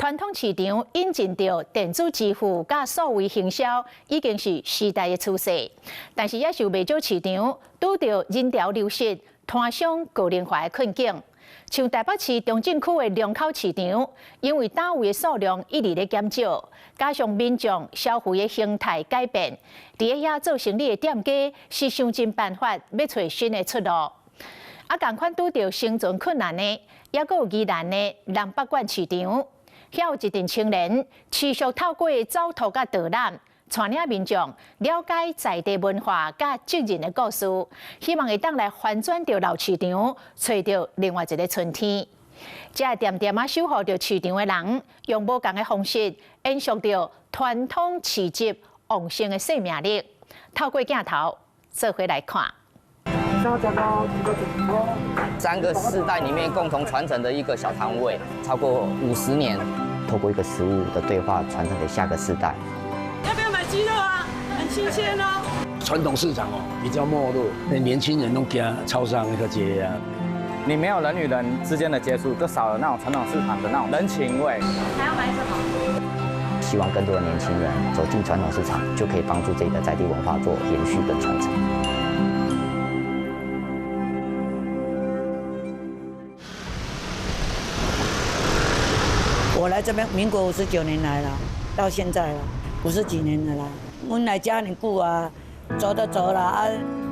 傳統市場引進著電子支付佮數位行銷，已經是時代的趨勢。但是，也是有袂少市場拄著人潮流失、攤商高齡化的困境。像台北市中正區的龍口市場，因為攤位的數量一直咧減少，加上民眾消費的形態改變，佇遐做生理的店家是想盡辦法欲揣新的出路。啊，仝款拄著生存困難的，猶閣有宜蘭的南北館市場。遐有一陣青年持續透過走圖佮導覽，帶領民眾了解在地文化佮職人的故事，希望會當來翻轉著老市場，揣著另外一个春天。這个恬恬仔守護著市場的人，用無仝的方式延續著傳統市集旺盛的生命力。透過鏡頭做伙來看。三個世代裡面共同傳承的一個小攤位，超過50年。透過一個食物的對話，傳承給下個世代。要不要買雞肉啊？很新鮮哦。傳統市場哦比較沒落，那年輕人攏驚超商那個街啊。你沒有人與人之間的接觸，就少了那種傳統市場的那種人情味。還要買什麼？希望更多的年輕人走進傳統市場，就可以幫助這個在地文化做延續跟傳承。我來這邊，民國59年來了，到現在了，50幾年了啦。阮來遮爾久啊，做都做啦啊，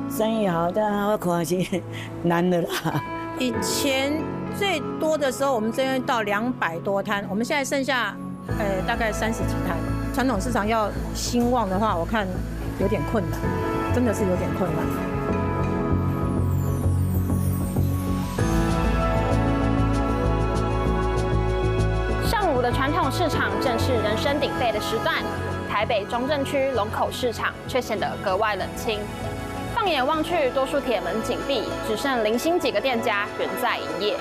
生意好，但我看是難的啦。以前最多的時候，我們這邊到200多攤，我們現在剩下，大概30幾攤。傳統市場要興旺的話，我看有點困難，真的是有點困難。上午的傳統市場正是人聲鼎沸的時段，台北中正區龍口市場卻顯得格外冷清。放眼望去，多數鐵門緊閉，只剩零星幾個店家仍在營業。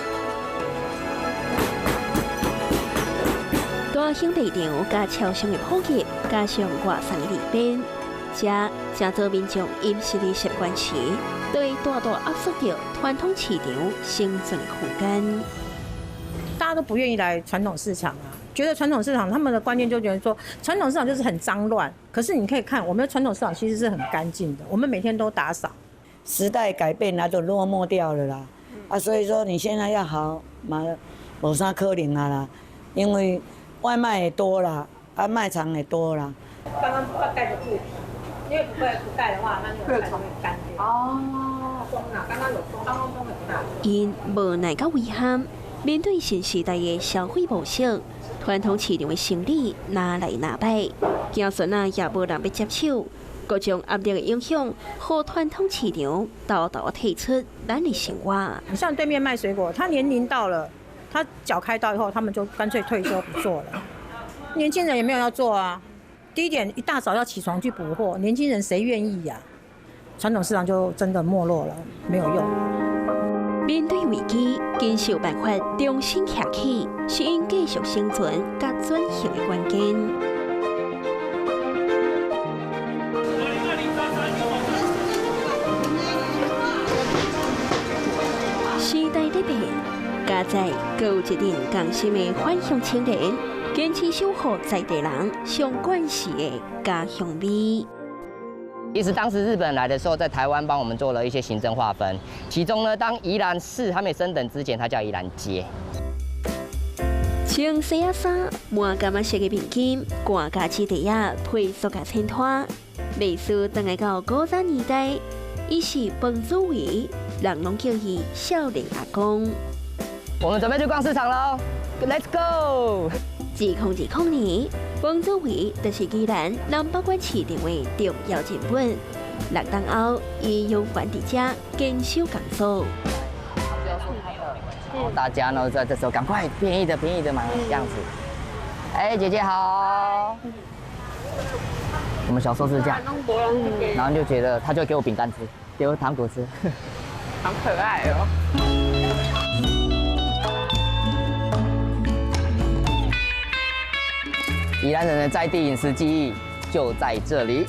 大興賣場佮超商的普及，加上外送的利便，這成做民眾飲食的習慣時，對大大壓縮著傳統市場生存的空間。大家都不願意來傳統市場啊，覺得傳統市場他們的觀念就覺得說，傳統市場就是很髒亂。可是你可以看，我們的傳統市場其實是很乾淨的，我們每天都打掃。時代改變了，都落寞掉了啦。啊，所以說你現在要好嘛，無啥可能啊啦，因為外賣也多啦，啊，賣場也多啦。剛剛蓋著布皮，因為不蓋不蓋的話，那那個菜會乾掉。哦，風啊，剛剛有風，剛剛風很大。𪜶無奈佮遺憾。面對新時代的消費模式，傳統市場的生意愈來愈歹，子孫仔也無人欲接手，各種壓力的影響，予傳統市場沓沓退出咱的生活。你像對面賣水果，他年齡到了，他腳開刀以後，他們就乾脆退休不做了。年輕人也沒有要做啊。第一點，一大早要起床去補貨，年輕人誰願意呀？傳統市場就真的沒落了，沒有用。面對危機，堅想辦法重新站起，是𪜶繼續生存佮轉型的關鍵。時代咧變，佳哉閣有一陣仝心的返鄉青年，堅持守護在地人上慣勢的家鄉味。其實當時日本來的時候，在台灣幫我們做了一些行政劃分，其中呢，當宜蘭市還沒升等之前，它叫宜蘭街。穿西仔衫，滿柑仔色的面巾，掛家子袋仔，配塑膠餐拖，歷史轉來到古早年代，伊是彭祖維，人攏叫伊少年阿公。我們準備去逛市場囉，Let's go！2020年，彭祖維就是宜蘭南北館市場的重要人物。6冬後，伊猶原佇遮堅守工作。大家呢，在這時候趕快便宜的便宜的買，這樣子。哎，姐姐好。我們小時候是這樣，然後就覺得他就給我餅乾吃，給我糖果吃，好可愛哦。宜蘭人的在地飲食記憶就在這裡。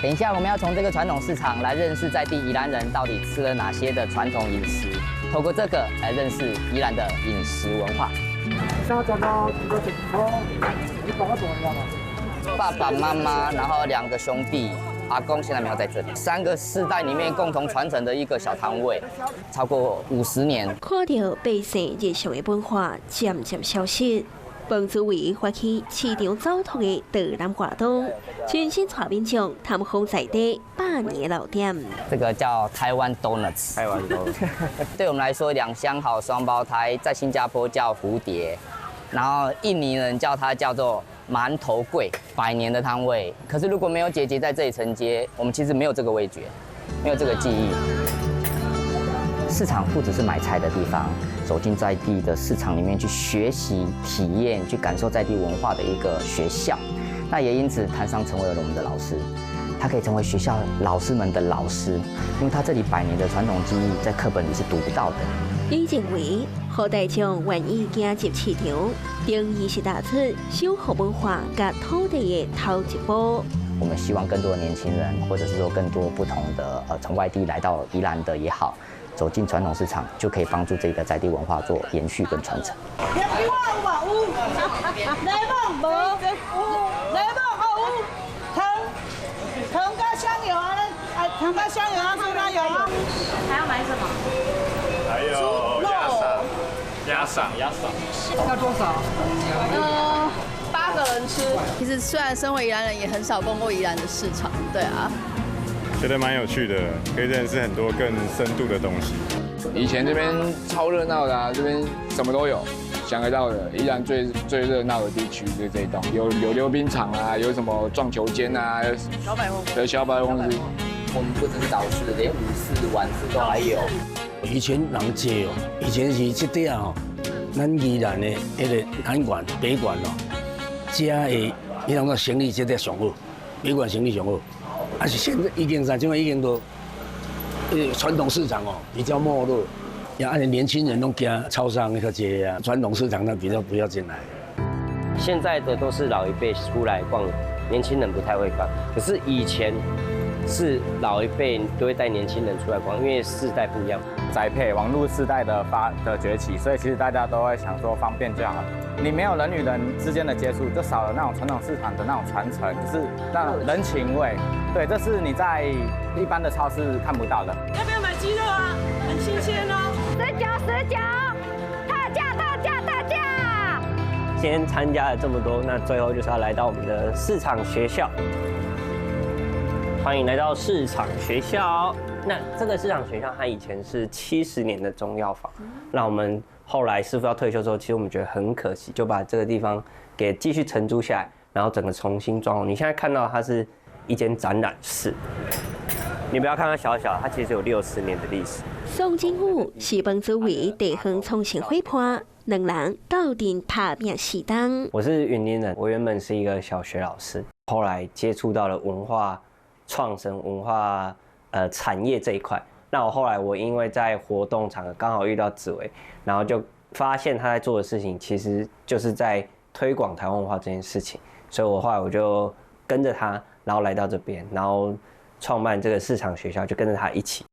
等一下，我們要從這個傳統市場來認識在地宜蘭人到底吃了哪些的傳統飲食，透過這個來認識宜蘭的飲食文化。35、51塊，你講得大啦。爸爸媽媽，然後兩個兄弟，阿公現在沒有在這裡，三個世代裡面共同傳承的一個小攤位，超過50年。看著百姓日常的文化漸漸消失，彭主委發起市場走讀的導覽活動，親身帶民眾探訪在地百年老店。這個叫台灣 Donuts。台灣 Donuts，對我們來說，兩相好雙胞胎，在新加坡叫蝴蝶，然後印尼人叫它叫做饅頭粿，百年的攤位。可是如果沒有姐姐在這裡承接，我們其實沒有這個味覺，沒有這個記憶。市場不只是買菜的地方，走進在地的市場裡面去學習、體驗、去感受在地文化的一個學校。那也因此，攤商成為了我們的老師，他可以成為學校老師們的老師，因為他這裡百年的傳統技藝在課本裡是讀不到的。伊認為，予大眾願意行入市場，等於是踏出守護文化佮土地的頭一步。我們希望更多的年輕人，或者是說更多不同的從外地來到宜蘭的也好，走進傳統市場，就可以幫助這個在地文化做延續跟傳承。有無？有，檸檬無？有，檸檬有，糖糖加香油啊，糖加香油啊，豬油啊。還要買什麼？還有鴨賞，鴨賞，鴨賞。要多少？8個人吃。其實雖然身為宜蘭人，也很少逛過宜蘭的市場，對啊。覺得蠻有趣的，可以認識很多更深度的東西。以前這邊超熱鬧的啊，這邊什麼都有，想得到的。宜蘭最最熱鬧的地區就是這一棟，有溜冰場啊，有什麼撞球間啊，小百貨公司，對，小百貨公司。我們不只是早市，連午市、晚市都還有。以前人濟哦，以前是這塊啊吼，咱宜蘭的彼個南館、北館哦，遮的彼種個生意這塊上好，北館生意上好。啊是現在已經啥，這擺已經都，傳統市場哦比較沒落，也按年輕人攏驚超商較濟啊，傳統市場那比較不要進來。現在的都是老一輩出來逛，年輕人不太會逛。可是以前是老一輩都會帶年輕人出來逛，因為世代不一樣。宅配網絡世代的崛起，所以其實大家都會想說方便就好。你沒有人與人之間的接觸，就少了那種傳統市場的那種傳承，就是那種人情味。對，這是你在一般的超市看不到的。要不要買雞肉啊？很新鮮哦。19、19，特價特價特價！今天參加了這麼多，那最後就是要來到我們的市場學校。歡迎來到市場學校。那這個市場學校，它以前是70年的中藥房。那我們後來師傅要退休之後，其實我們覺得很可惜，就把這個地方給繼續承租下來，然後整個重新裝潢。你現在看到它是一間展覽室。你不要看它小小，它其實有60年的歷史。宋金武是彭主委地方創生伙伴，兩人鬥陣拍拚四冬。我是雲林人，我原本是一個小學老師，後來接觸到了文化創生、文化產業這一塊。那我後來我因為在活動場合剛好遇到紫薇，然後就發現他在做的事情其實就是在推廣台灣文化這件事情，所以我後來我就跟着他，然後來到這邊，然後創辦這個市場學校，就跟着他一起。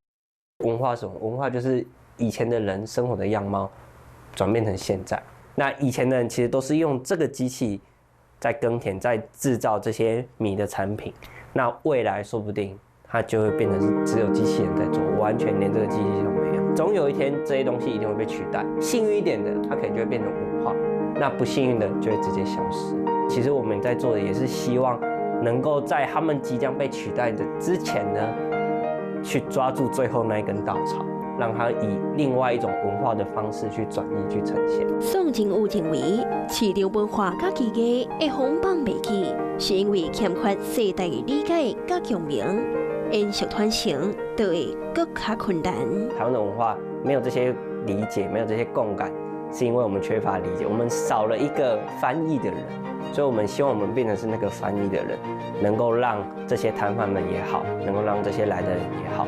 文化是什麼？文化就是以前的人生活的樣貌轉變成現在。那以前的人其實都是用這個機器在耕田，在製造這些米的產品。那未來說不定它就會變成是只有機器人在做，完全連這個機器都沒有。總有一天這些東西一定會被取代。幸運一點的，它可能就會變成文化；那不幸運的就會直接消失。其實我們在做的也是希望能夠在他們即將被取代的之前呢，去抓住最後那一根稻草，讓它以另外一種文化的方式去轉移、去呈現。宋金武認為，市場文化佮技藝會予放袂記，是因為欠缺世代的理解佮共鳴，延續傳承就會閣較困難。台灣的文化沒有這些理解，沒有這些共感，是因為我們缺乏理解，我們少了一個翻譯的人，所以我們希望我們變成是那個翻譯的人，能夠讓這些攤販們也好，能夠讓這些來的人也好。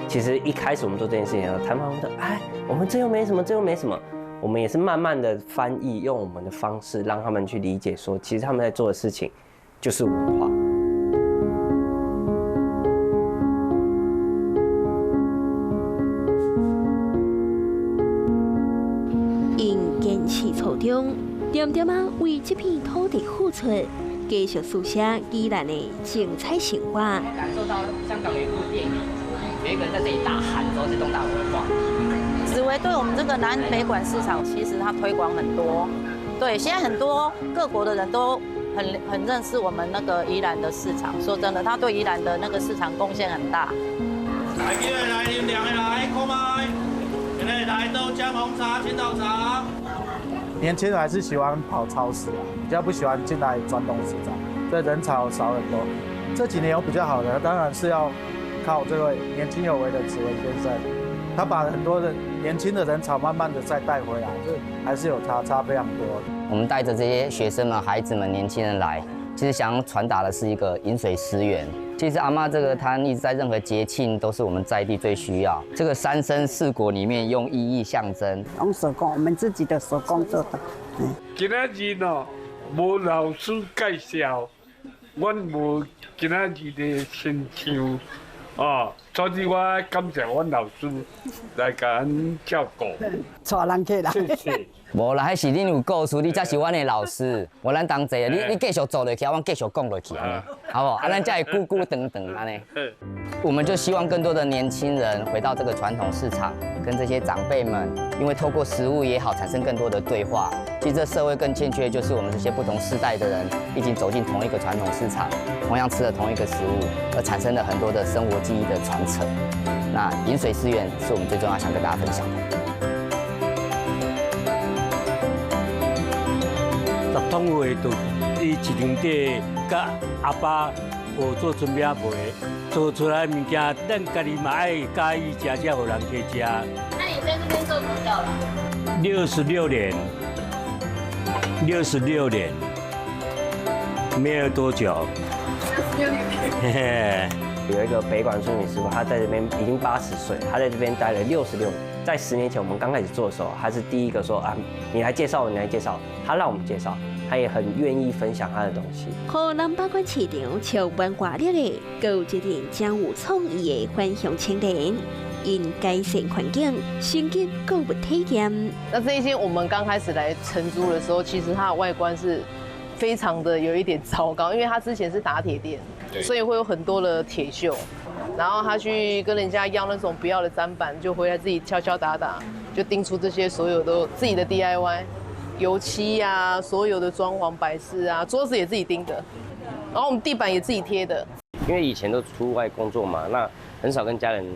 其實一開始我們做這件事情的時候，攤販們說：“哎，我們這又沒什麼，這又沒什麼。”我們也是慢慢的翻譯，用我們的方式讓他們去理解，說其實他們在做的事情就是文化。𪜶堅持初衷，恬恬仔為這片土地付出，繼續書寫宜蘭的精彩生活。感受到香港有一部電影，有一個人在這裡大喊之後，這棟大樓會晃。紫薇對我們這個南北館市場，其實它推廣很多。對，現在很多各國的人都很認識我們那個宜蘭的市場。說真的，他對宜蘭的那個市場貢獻很大。來，來，飲涼的來，看覓，來豆漿紅茶、青島茶。年輕人還是喜歡跑超市啊，比較不喜歡進來傳統市場，所以人潮少很多。這幾年有比較好的，當然是要靠這位年輕有為的紫薇先生，他把很多的年輕的人潮慢慢的再帶回來，這還是有差非常多。我們帶着這些學生們、孩子們、年輕人來，其實想要傳達的是一個飲水思源。其實阿嬤這個攤一直在任何節慶都是我們在地最需要。這個三牲四果裡面用意義象徵，用手工，我們自己的手工做的。今仔日喏，無老師介紹，阮無今仔日的親像，哦，所以我感謝阮老師來共阮照顧。帶人客來。謝謝。無啦，彼是恁有故事，你才是阮的老師。無咱同齊，你繼續做落去，阮繼續講落去，按呢，好無？啊，咱才會久久長長按呢。我們就希望更多的年輕人回到這個傳統市場，跟這些長輩們，因為透過食物也好，產生更多的對話。其實這社會更欠缺的就是我們這些不同世代的人，一起走進同一個傳統市場，同樣吃了同一個食物，而產生了很多的生活記憶的傳承。那飲水思源是我們最重要想跟大家分享的。十通會就佇市場底，佮阿爸學做春餅皮，做出來物件，咱家己嘛愛佮意食，才予人去食。那你在這邊做多久了？66年，66年，沒有多久。66年。嘿嘿。有一個北館春餅師傅，他在這邊已經80歲，他在這邊待了66年。在10年前我們剛開始做的時候，他是第一個說啊，你來介紹，你來介紹，他讓我們介紹，他也很願意分享他的東西。予南北館市場充滿活力的，閣有一陣真有創意的返鄉青年，𪜶改善環境，升級購物體驗。那這一間我們剛開始來承租的時候，其實它的外觀是非常的有一點糟糕，因為它之前是打鐵店，所以會有很多的鐵鏽。然後他去跟人家要那種不要的砧板，就回來自己敲敲打打，就釘出這些所有都自己的 DIY，油漆啊，所有的裝潢擺飾啊，桌子也自己釘的，然後我們地板也自己貼的。因為以前都出外工作嘛，那很少跟家人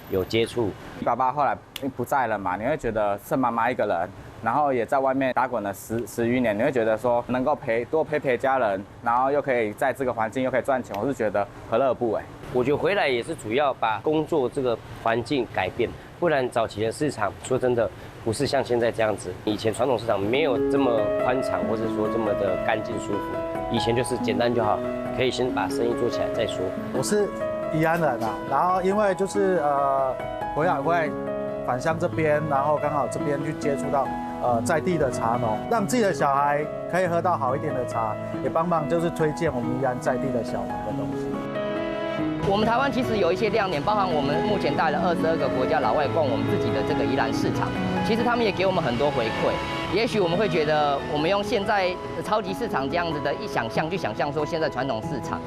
有接觸。爸爸後來不在了嘛，你會覺得剩媽媽一個人，然後也在外面打滾了十餘年，你會覺得說能夠多陪陪家人，然後又可以在這個環境又可以賺錢，我是覺得何樂而不為。我覺得回來也是主要把工作這個環境改變，不然早期的市場說真的不是像現在這樣子。以前傳統市場沒有這麼寬敞，或者說這麼的乾淨舒服。以前就是簡單就好，可以先把生意做起來再說。我是宜蘭人啊，然後因為就是回來返鄉這邊，然後剛好這邊去接觸到在地的茶農，讓自己的小孩可以喝到好一點的茶，也幫忙就是推薦我們宜蘭在地的小農的東西。我們台灣其實有一些亮點，包含我們目前帶了22個國家老外逛我們自己的這個宜蘭市場，其實他們也給我們很多回饋。也許我們會覺得，我們用現在超級市場這樣子的一想象去想象說，現在傳統市場，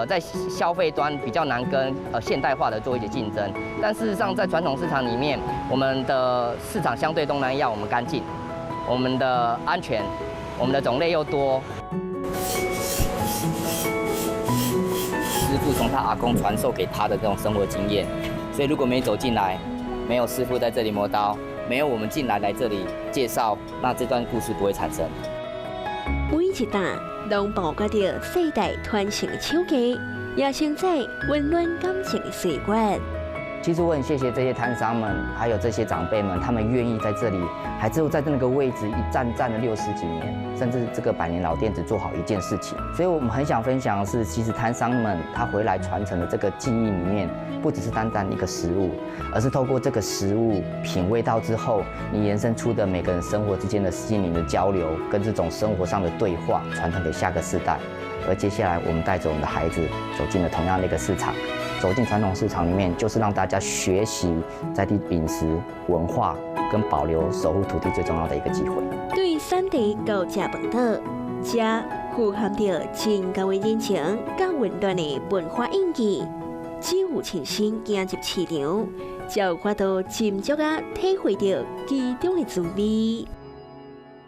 在消費端比較難跟現代化的做一些競爭。但事實上，在傳統市場裡面，我們的市場相對東南亞，我們乾淨，我們的安全，我們的種類又多。師傅從他阿公傳授給他的這種生活經驗，所以如果沒走進來，沒有師傅在這裡磨刀，沒有我們進來來這裡介紹，那這段故事不會產生。每一擔攏包裹著世代傳承的手藝，也承載溫暖感情的歲月。其實我很謝謝這些攤商們，還有這些長輩們，他們願意在這裡，還只有在那個位置一站站了60幾年，甚至這個百年老店只做好一件事情。所以我們很想分享的是，其實攤商們他回來傳承的這個記憶裡面，不只是單單一個食物，而是透過這個食物品味到之後，你延伸出的每個人生活之間的心靈的交流，跟這種生活上的對話，傳承給下個世代。而接下來，我們帶着我們的孩子走進了同樣的一個市場。走進傳統市場裡面，就是讓大家學習在地飲食文化跟保留守護土地最重要的一個機會。對產地到食飯桌，這富含著真厚的人情佮溫暖的文化印記。只有親身行入市場，才有法度斟酌仔體會著其中的滋味。